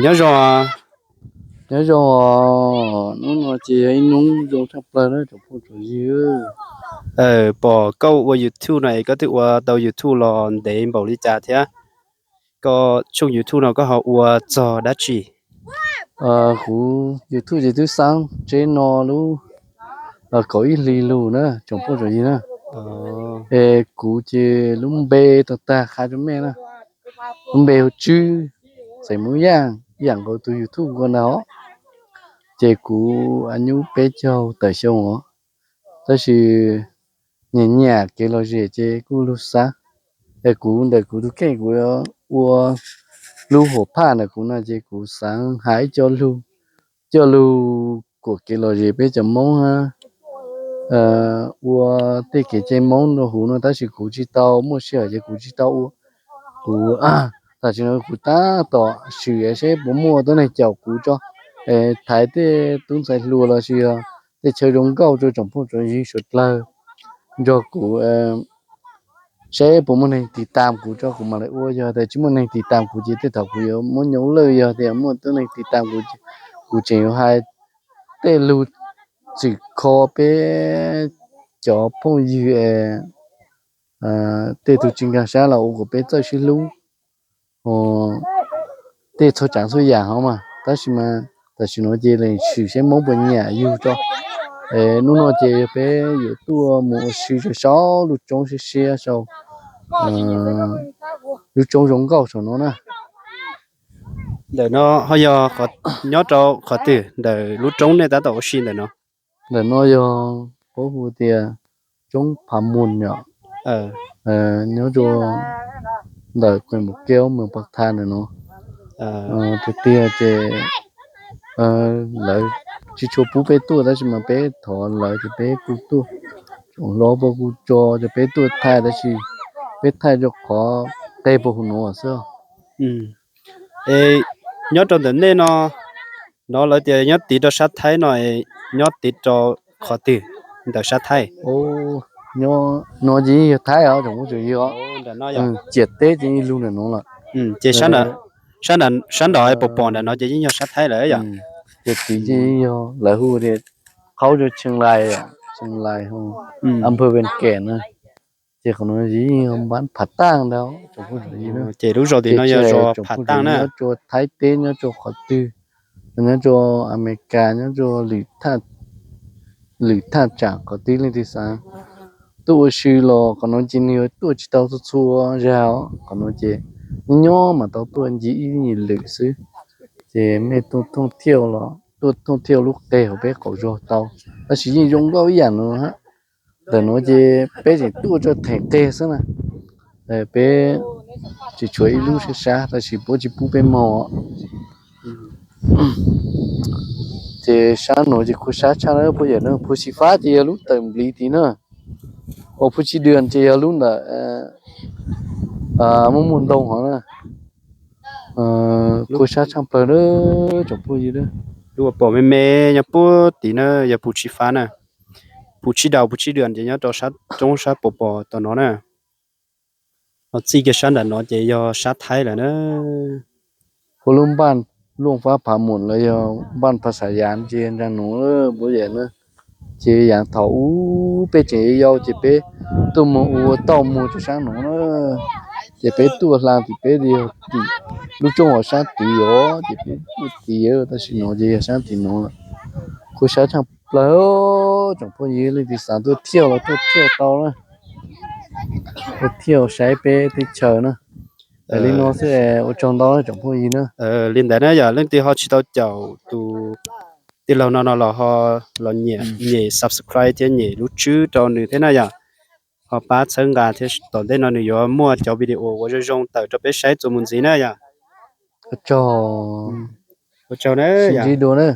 Nyob zoo. Nyob zoo. Hnub no ces yog ib hnub zoo tshaj plaws na tsoom phooj tsoom ywg. Pom koj ua YouTube no es koj twb ua tau YouTube los ntev npaum li cas thiab? Koj tshooj YouTube no koj ho ua txog dab tsi? Kuv YouTube ces twb xaab tsheb no lub kaum ib hlis lug na tsoom phooj tsoom ywg na. Es kuv ces lub npe tag tag qha rua mej na, lub npe hu Tswb, xeem Moob Yaaj, ib yaam nkaus tus YouTube ko ntag os. Ces kuv añub peb caug tawm xyoo os, tab sis nyiam nyiam kev lom zem ces kuj lug xaav. Es kuv ntawm kuv tug kheej kuv ua lub huam phaj ntawm kuv no ces kuv xaav has ib co lug, coj lug kuam kev lom zem peb cov Moob hab ua tej kev cai Moob rua huv no, tab sis kuv tsis tau muaj sij hawm ces kuv tsis tau ua. Kuv, tam sim no kuv tab tom swm seb puas muaj tuab neeg caum kuv tso, thaiv tej tub ntxhais hluas los sis yog tej chaw zoo nkauj rua tsoom phooj tsoom ywg suav dlawg nrog kuv, seb puas muaj neeg tiv tam kuv tso kuv mam li ua. Yog tas tsis muaj neeg tiv tam kuv ces tej thaum kuv yuav muab nyob lawm, yog tias muaj tuab neeg tiv tam kuv, kuv tseem yuav hais tej lug txwm kho peb cov phooj ywg es tej tug tsis nkaag sab los ua kom peb txawj sib hlub, tej txhua tsaav txhua yaam hov mas. Tab sis mas tam sim no ces lees swm seb Moob puas nyiam yug tso. Hnub no ces yog peb yuav tuaj mus ua si rua saum lub roob siab siab saum lub roob zoo nkauj saum no na. Ntawm no ho yog nyob rau qhov twg ntawm lub roob nej tab tom ua si ntawm no? Ntawm no yog puab hu tias roob Phav Mus yom, nyob rua ntawm Kuem Mus Kev, moos Pas Tha ntawm no. Tiag tiag ces lawv tsis tshua pub peb tuaj, tab sis mas peb thov lawv ces peb kuj tuaj. Tsoom hlob puab kuj tso ces peb tuaj thaij, tab sis peb thaij rua qhov qeg puag huv nuav xwb. Es nyob rau ntawm nej no, no lawv tias nyob tiv rau sab Thaib no, nyob tiv rau qhov twg ntawm sab Thaib? No ces yeej yog Thaib os, tsoom phooj tsoom ywg os. Ciam teb ces yeej lug ntawm nuav lawm. Ces sab nram pom pom ntawm no ces yeej yog sab Thaib lawm yom? Ces tid ces yeej yog lawv hu tias qhaub rua Tsheej Lais, Tsheej Lais, Anphaw Vees Kem na. Ces qhov no yeej yog npab Phav Taaj ntag. Ces lub zos tim no yog zos Phav Taaj na. Nyob rua Thaib teb, nyob rua qhov twg, nyob rua Amelikas, nyob rua lwm thaj tsam qhov twg leej twg xav tuaj ua si los qhov no ces nws yuav tuaj tsis tau txhua txhua zag os. Qhov no ces nyob nyob mas tau tuaj ncig ib nyuag lwm xwb. Ces mej tuaj thooj thiaj los tuaj thooj thiaj lub qeg hauv peb qaum zog tau, tab sis yeej zoo nkauj ib yam no. Ntawm no ces peb tseem tuaj rua theem qeg xwb na. Peb tseem tshuav ib lub sab sab tab sis puab tsis pub peb moog. Ces sab nuav ces kuj sab tshaj na, puab yam na, Phu Xi Fab ces yog lub tawm npliv tid na, uas Phu Xi Dwm ces yog lub ntawm muaj muaj ntoo hov na. Kuj sab tshaj plawg na, tsoom phooj ywg. Lub uas pom me me nyob puag tid na yog Phu Tshib Fab na. Phu Tshib Daus, Phu Tshib Dwm ces nyob rau sab roob sab pos pos tom no na. Ho txij kiag sab nram no ces yog sab Thaib lawm na. Puab lub npaj Luaj Fab Phav Mum los yog npaj Phav Xav Yav ces nraag nuav puab yam na. Ces yaav thaum ub peb tseem yau ces peb tuaj moog ua tauj moog rua sab nuav na. Ces peb tuaj hla tim peb yog tim lub roob uas sab tid os, ces peb tuaj tid, tab sis nuav ces yog sab tim nuav lawm. Kuj sab tshaj plawg, tsoom phooj ywg leej twg xav tuaj thiaj los tuaj thiaj tau na. Tuaj thiaj saib peb teb chaws na. Li no xwb, ua tsaug ntau tsoom phooj ywg na. Li ntawd na yog leej twg ho tsis tau caum tus tij laug no no los ho los nyem subscribe thiab nyem lub tswb rau nws thiab na yom. Ho pab txhawb nqa thiab, tom ntej no nws yuav muaj cov video uas zoo zoo tawm rau peb saib txuas mus ntxiv na yom. Ua tsaug na. Sib ntsib dua na.